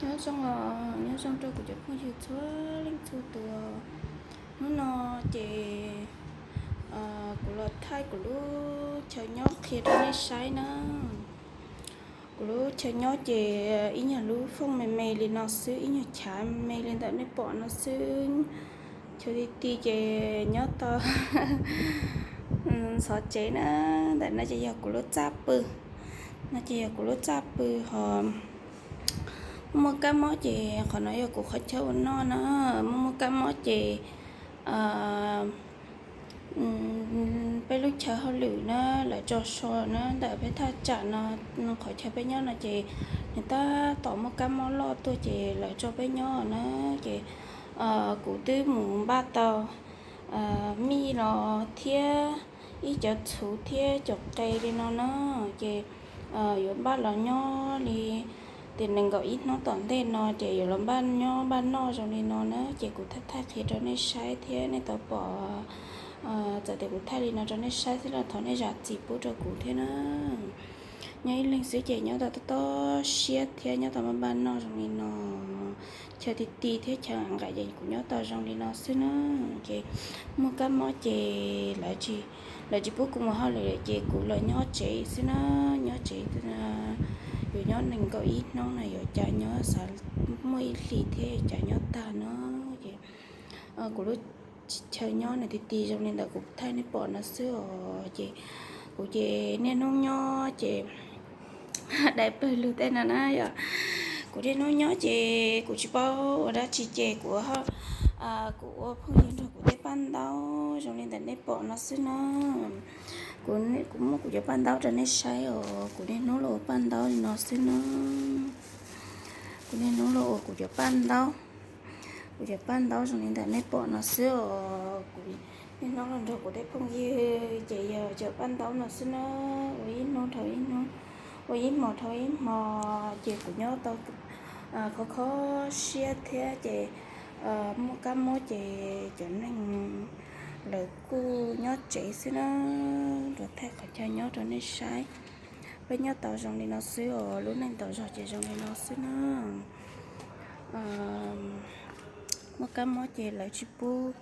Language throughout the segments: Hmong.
Nyob zoo os, nyob zoo rau kuv cov phooj ywg txhua leej txhua tus. Hnub no ces kuv los thaij kuv lub chaw nyob qhia rau nej saib na. Kuv lub chaw nyob ces ib nyuag lub fooj me me li no xwb, ib nyuag chav me me li ntawm nej pom no xwb. Chaw ti ti ces nyob tau ntxhov tsev na. Ntawm no ces yog kuv lub txaj pw, no ces yog kuv lub txaj pw ho muaj muaj kab mob ces qhov no yog kuv qhov chaw ua noj na. Muaj muaj kab mob ces peb lub chaw hauj lwm na, lawv tso so na ntawm peb thaj tsam no, qhov chaw peb nyob no ces nws tab tom muaj kab mob loj tuaj ces lawv tso peb nyob na. Ces kuv twb mus npaj tau mij los thiab ib cov txhuv thiab cov qe li no na, ces yuav npaj los nyob li tias nees nkaum ib hnub tom ntej no ces yuav los npaj nyob npaj noj zoo li no na. Ces kuv thaij thaij qhia rau nej saib thiab nej tau pom. Txawm tias kuv thaij li no rau nej saib xwb los thov nej zam txim pub rau kuv thiab na. Nyob ib leeg xwb ces nyob tau tob tob siab thiab nyob tau npaj npaj noj zoo li no. Chaw ti ti thiab chaw nqaim ces kuv nyob tau zoo li no xwb na. Ces muaj kab mob ces lawv tsis pub kuv mus hauj lwm ces kuv los nyob tsev xwb na. Nyob tsev, yuav nyob nees nkaum ib hnub no yuav cas nyob, xav muaj ib hlis thiab yuav cas nyob tag no. Ces kuv lub chaw nyob nws ti ti zoo li ntawm kuv thaij nej pom no xwb os. Ces kuv ces niaj hnub nyob ces dai pawg lug tej no na yom. Kuv niaj hnub nyob ces kuv tsis paub ua dab tsi ces kuv, kuv ua phooj ywg nrog kuv tej paj ntaub zoo li ntawm nej pom no xwb na. Kuv, kuv muab kuv cov paj ntaub rau nej saib os. Kuv niaj hnub los ua paj ntaub li no xwb na. Kuv niaj hnub los ua kuv cov paj ntaub, kuv cov paj ntaub zoo li ntawm nej pom no xwb os. Kuv niaj hnub los nrog kuv tej phooj ywg ces yog cov paj ntaub no xwb na. Ua ib hnub dhau ib hnub, ua ib hmo dhau ib hmo, ces kuv nyob tau khov kho siab thiab ces muaj kab mob ces cov neeg lawv kuj nyob tsev xwb na. Rov thaij qhov chaw nyob rau nej saib. Peb nyob tau zoo li no xwb os, lub neej tau zog ces zoo li no xwb na. Muaj kab mob ces lawv tsis pub,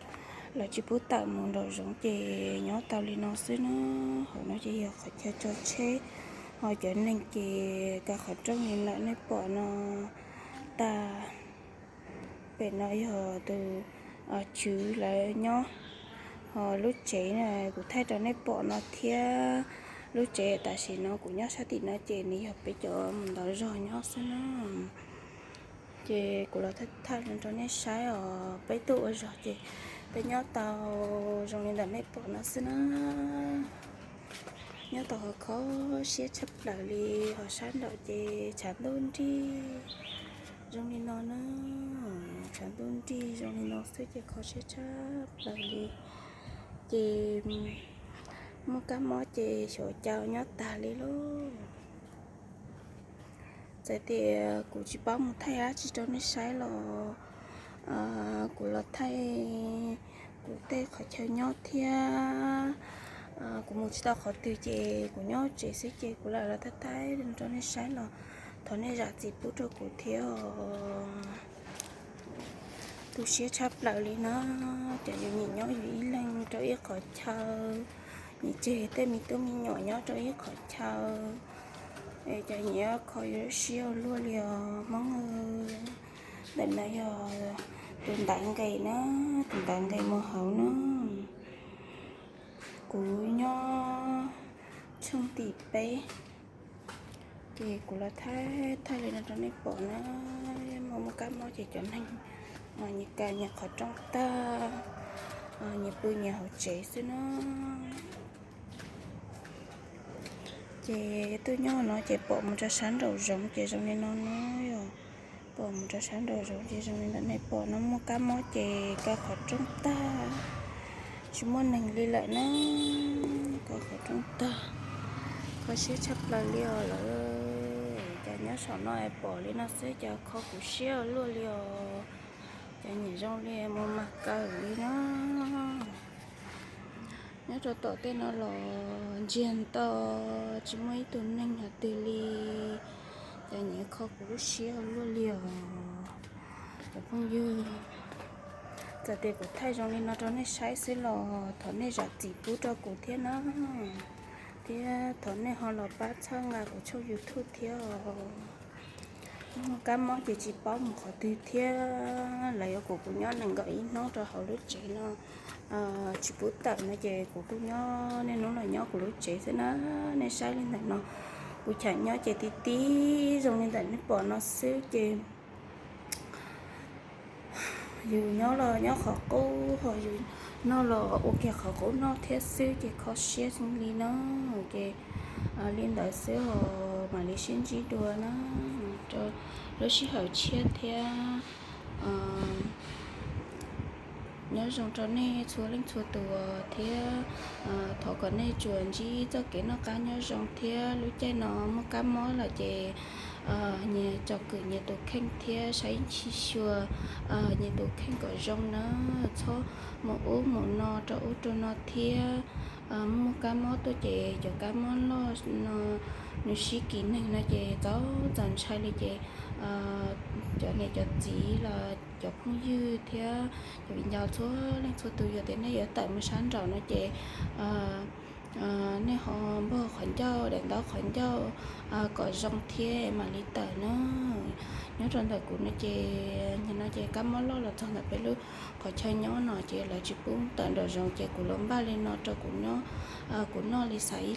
lawv tsis pub tawm mus nraum zoov ces nyob tau li no xwb na. Hauv no ces yog qhov chaw tso tsheb, ho cov neeg ces kaw qhov rooj li ntawm nej pom no tag. Pem no yog tus tswv lawv nyob, ho lub tsev kuv thaij rau nej pom no thiab. Lub tsev tam sim no kuv nyob sab tim no ces nws yog peb cov mus ntau zog nyob xwb na. Ces kuv los thaij thaij rau nej saib os, peb tuaj ua zog ces peb nyob tau zoo li ntawm nej pom no xwb na. Nyob tau ho kho siab tshaj plaws li, ho sab nraum ces tshav ntuj nrig zoo li no na. Tshav ntuj nrig zoo li no xwb ces kho siab tshaj plaws li. Ces muaj kab mob ces xyov cas nyob tag li lauj. Txawm tias kuv tsis paub mus thaij dab tsi rau nej saib los kuv los thaij kuv tej qhov chaw nyob thiab. Kuv mus tsis tau qhov twg ces kuv nyob tsev xwb ces kuv lam los thaij thaij rau nej saib los thov nej zam txim pub rau kuv thiab os. Tu siab tshaj plaws li na, cov yus nyiam nyob yus ib leeg rau ib qhov chaw, nyiam tseg tej me tub me nyuam nyob rau ib qhov chaw, es cov nyiam kho yuav siab ua luaj li os Hmoob. Ntawm no yog tus ntawv nqes na, tus ntawv nqes mus hauv na. Kuv nyob tshooj tim peb, ces kuv los thaij thaij li no rau nej pom na. Muaj muaj kab mob ces cov neeg nyias kaw nyias qhov rooj tag, nyias pw nyias hauv tsev xwb na. Ces tuaj nyob no ces pom mus rau sab nraum zoov ces zoo li no na yom. Pom mus rau sab nraum zoov ces zoo li ntawm nej pom no, muaj kab mob ces kaw qhov rooj tag, tsis muaj neeg li lawm na. Kaw qhov rooj tag, kho siab tshaj plaws li os lawm. Cas nyob saum no es pom li no xwb cas kho kuv siab ua luaj li os. Cas nyiam zoo li mus mas kaw li na. Nyob rau tom tej no los ntsiag to, tsis muaj ib tug neeg hais twg li. Cov nyiav kho kuv lub siab luaj li os cov phooj ywg. Txawm tias kuv thaij zoo li no rau nej saib xwb los thov nej zam txim pub rau kuv thiab na, thiab thov nej ho los pab txhawb nqa kuv tshooj YouTube thiab os. Muaj kab mob ces tsis paub mus qhov twg thiab, lawv yuav kuv kuv nyob nees nkaum ib hnub rau hauv lub tsev no tsis pub tawm no ces kuv kuj nyob niaj hnub los nyob kuv lub tsev xwb na. Nej saib li ntawm no, kuv chav nyob ces tib tib zoo li ntawm nej pom no xwb ces yus nyob los nyob qhov qub, ho yus noj los ua kiag qhov qub noj thiab xwb ces kho siab li no. Ces li ntawd xwb os, mam li sib ntsib dua na rau lub sij hawm tshiab thiab. Nyob zoo rau nej txhua leej txhua tus thiab thov kom nej tsuas ntsib txoj kev noj qab nyob zoo thiab lub caij no muaj kab mob lawm ces nyias tsom kwm nyias tus kheej thiab saib sib xyuas nyias tus kheej kom zoo na, txhob mus ub mus no rau ub rau no thiab. Muaj kab mob tuaj ces cov kab mob loj no nws sib kis neeg no ces txaus txaus ntshai li ces cov niam cov txiv los cov phooj ywg thiab cov viv ncaus txhua leej txhua tus, yog tias nej yuav tawm mus sab nraum no ces nej ho npog qhov ncauj, daim ntaub qhov ncauj kom zoo thiab mam li tawm na. Nyob rau ntawm kuv no ces nim no ces kab mob loj los txog ntawm peb lub qhov chaw nyob no ces lawv tsis pub tawm nraum zoov ces kuv los npaj li no rau kuv nyob, kuv noj li xav ib